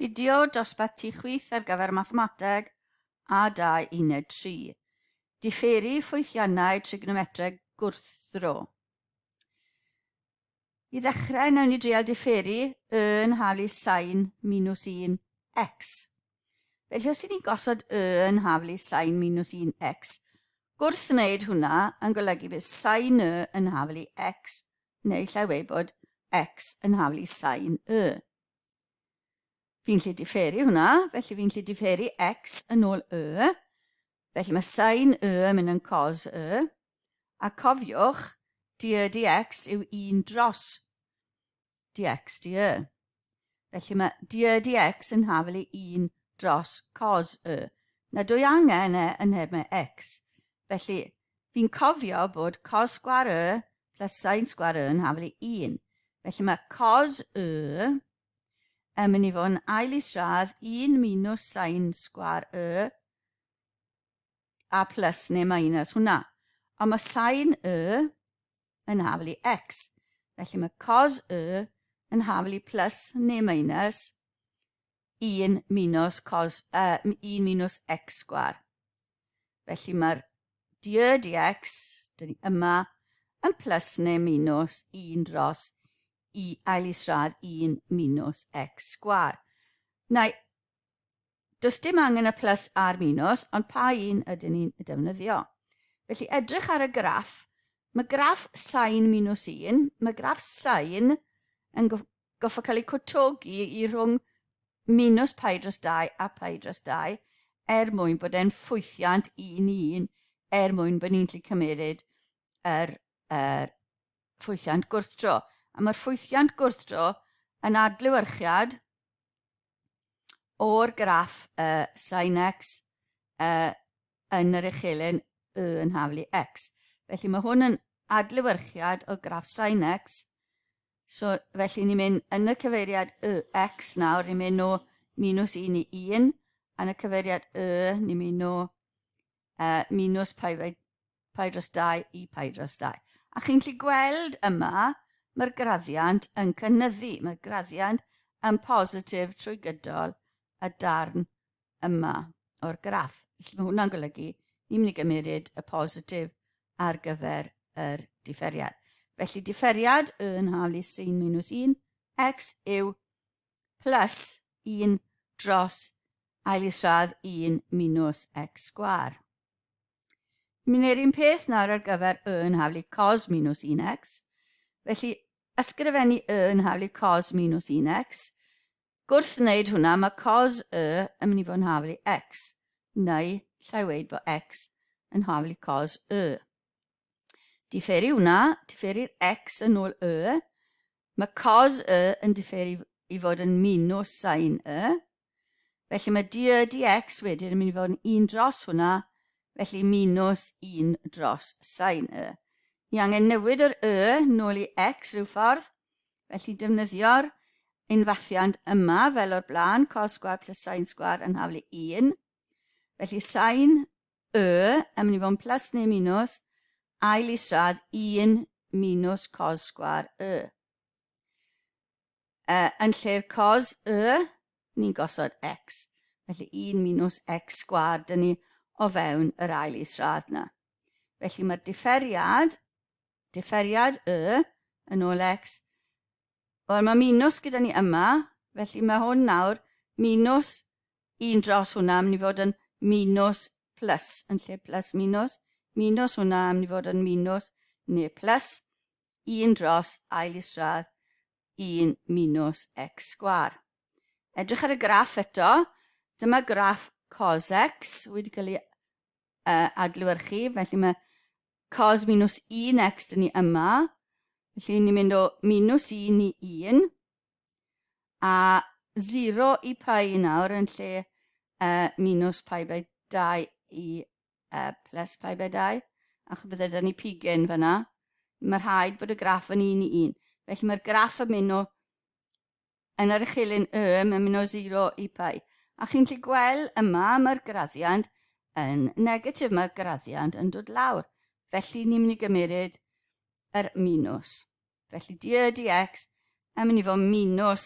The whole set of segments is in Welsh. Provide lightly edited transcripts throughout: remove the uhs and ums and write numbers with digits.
Fideo dosbarth tu chwith ar gyfer Mathemateg A2 Uned 3. Diferu ffwythiannau trigonometreg gwrthdro. I ddechrau, nawn ni drial diferu y yn haflu sain minus 1 x. Felly os ni'n gosod y yn haflu sain minus 1 x, gwrth wneud hwnna yn golygu bydd sain y yn haflu x, neu llai wei bod x yn haflu sain y. Fi'n lle diferu hwnna, felly fi'n lle diferu x yn ôl y. Felly mae sain y yn mynd yn cos y. A cofiwch, dy dx yw 1 dros dx dy. Felly mae dy dx yn hafel i 1 dros cos y. Na dwy angen e yn nhermau x. Felly fi'n cofio bod cos sgwar y plus sain sgwar y yn hafel i 1. Felly mae cos y yn mynd i fod yn ail isradd 1 minus sain sgwar y a plus neu minus hwnna. Ond mae sain y yn hafel i x. Felly mae cos y yn hafel i plus neu minus 1 minus, cos, 1 minus x sgwar. Felly mae'r dy dx, dyn ni yma, yn plus neu minus 1 dros i ail isradd 1 minus x sgwar. Neu, does dim angen y plus a'r minus, ond pa un ydyn ni'n defnyddio? Felly edrych ar y graff, mae graff sain minus 1, mae graff sain yn goffa cael ei cwtogi i rhwng minus pi dros 2 a pi dros 2 er mwyn bod e'n ffwythiant un i un er mwyn bod ni'n gallu cymeryd yr, yr ffwythiant gwrthdro. A mae'r ffwythiant gwrthdro yn adlewyrchiad o'r graff sin x yn yr uchelyn y yn haflu x. Felly mae hwn yn adlewyrchiad o'r graff sin x. So, felly ni'n mynd yn y cyfeiriad y x nawr, ni'n mynd o minus 1 i 1, a yn y cyfeiriad y, ni'n mynd o minus pi, by, pi dros 2 i pi dros 2. A chi'n gallu gweld yma, mae'r graddiant yn cynyddu. Mae'r graddiant yn positif trwy gydol y darn yma o'r graff. Felly mae hwnna'n golygu ni'n mynd i gymeryd y positif ar gyfer yr diferiad. Felly diferiad y yn haflu sin minus 1 x yw plus 1 dros ail isradd 1 minus x sgwar. Mi'n yr un peth nawr ar gyfer y yn haflu cos minus 1x. Felly, ysgrifennu y yn haflu cos minus 1x. Gwrth wneud hwnna, mae cos y yn mynd i fod yn haflu x, neu llai weid bod x yn haflu cos y. Diferu hwnna, diferu'r x yn ôl y, mae cos y yn diferu i fod yn minus sin y, felly mae dy dx wedyn yn mynd i fod yn 1 dros hwnna, felly minus 1 dros sin y. Ni angen newid yr y nôl i x rhyw ffordd, Felly defnyddio'r unfathiant yma fel o'r blaen, cos sgwar plus sin sgwar yn haflu 1. Felly sin y yn mynd i fod yn plus neu minus ail isradd 1 minus cos sgwar y. Yn lle'r cos y, ni'n gosod x. Felly 1 minus x sgwar dyn ni o fewn yr ail isradd na. Felly mae'r diferiad Diferiad y yn ôl x. Wel, mae minus gyda ni yma, felly mae hwn nawr minus 1 dros hwnna yn mynd i fod yn minus plus yn lle plus minus. Minus hwnna yn mynd i fod yn minus neu plus 1 dros ail isradd 1 minus x sgwar. Edrych ar y graff eto. Dyma graff cos x wedi cael ei adlewyrchu, felly mae cos minus 1x dyn ni yma. Felly ni'n mynd o minus 1 i 1 a 0 i pi nawr yn lle minus pi by 2 i plus pi by 2, achos bydde dyn ni pigyn fyna. Mae rhaid bod y graff yn 1 i 1. Felly mae'r graff yn mynd o Yn yr uchelyn Y, mae'n mynd o 0 i pi. A chi'n gallu gweld yma, mae'r graddiant yn negatif, mae'r graddiant yn dod lawr. Felly ni'n mynd i gymeryd yr minus. Felly dy dx yn mynd i fod minus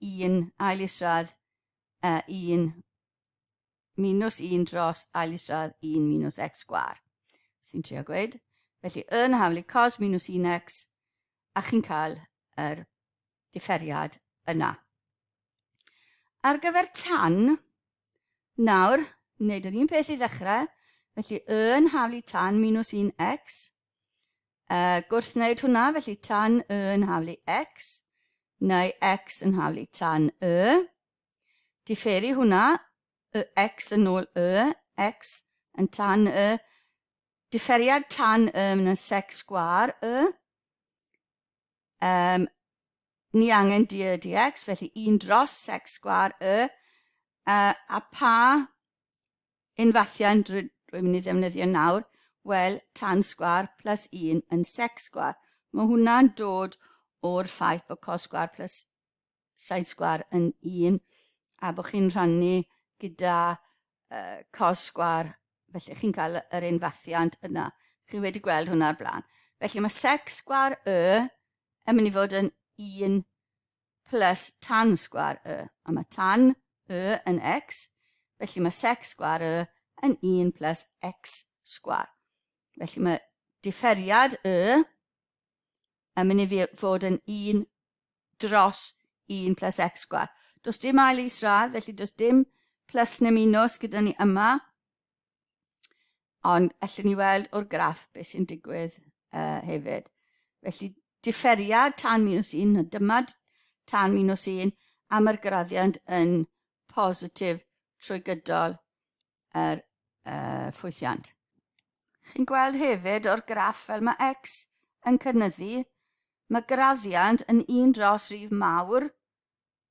1 ail isradd 1 minus 1 dros ail isradd 1 minus x sgwar. Sy'n trio gweud. Felly y yn haflu cos minus 1x a chi'n cael yr differiad yna. Ar gyfer tan, nawr, wneud yr un peth i ddechrau, felly y yn haflu tan minus 1x, gwrth wneud hwnna, felly tan y yn haflu x, neu x yn haflu tan y. Diferu hwnna, y x yn ôl y, x yn tan y. Diferiad tan y yn sec sgwar y. Um, ni angen d y dx, felly 1 dros sec sgwar y. A pa unfathiant rwy'n mynd i ddefnyddio nawr? Wel, tan sgwar plus 1 yn sec sgwar. Mae hwnna'n dod o'r ffaith bod cos sgwar plus sin sgwar yn 1 a bod chi'n rhannu gyda uh, cos sgwar, felly chi'n cael yr unfathiant yna. Chi wedi gweld hwnna ar blaen. Felly mae sec sgwar y yn mynd i fod yn 1 plus tan sgwar y. A mae tan y yn x, felly mae sec sgwar y yn 1 plus x sgwar. Felly mae diferiad y yn mynd i fod yn 1 dros 1 plus x sgwar. Does dim ail isradd, felly does dim plus neu minus gyda ni yma. Ond allwn ni weld o'r graff beth sy'n digwydd hefyd. Felly diferiad tan minus 1, dyma tan minus 1, a mae'r graddiant yn positif trwy gydol yr ffwythiant. Chi'n gweld hefyd o'r graff fel mae x yn cynyddu, mae graddiant yn 1 dros rif mawr,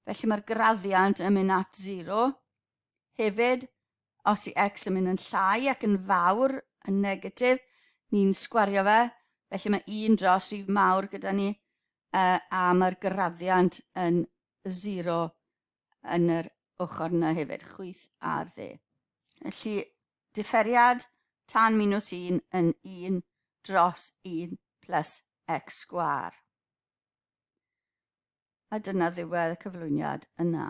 felly mae'r graddiant yn mynd at 0. Hefyd, os i x yn mynd yn llai ac yn fawr, yn negatif, ni'n sgwario fe, felly mae 1 dros rif mawr gyda ni, a mae'r graddiant yn 0 yn yr ochr yna hefyd, chwith a'r dde. Felly, diferiad tan minus 1 yn 1 dros 1 plus x sgwar. A dyna ddiwedd y cyflwyniad yna.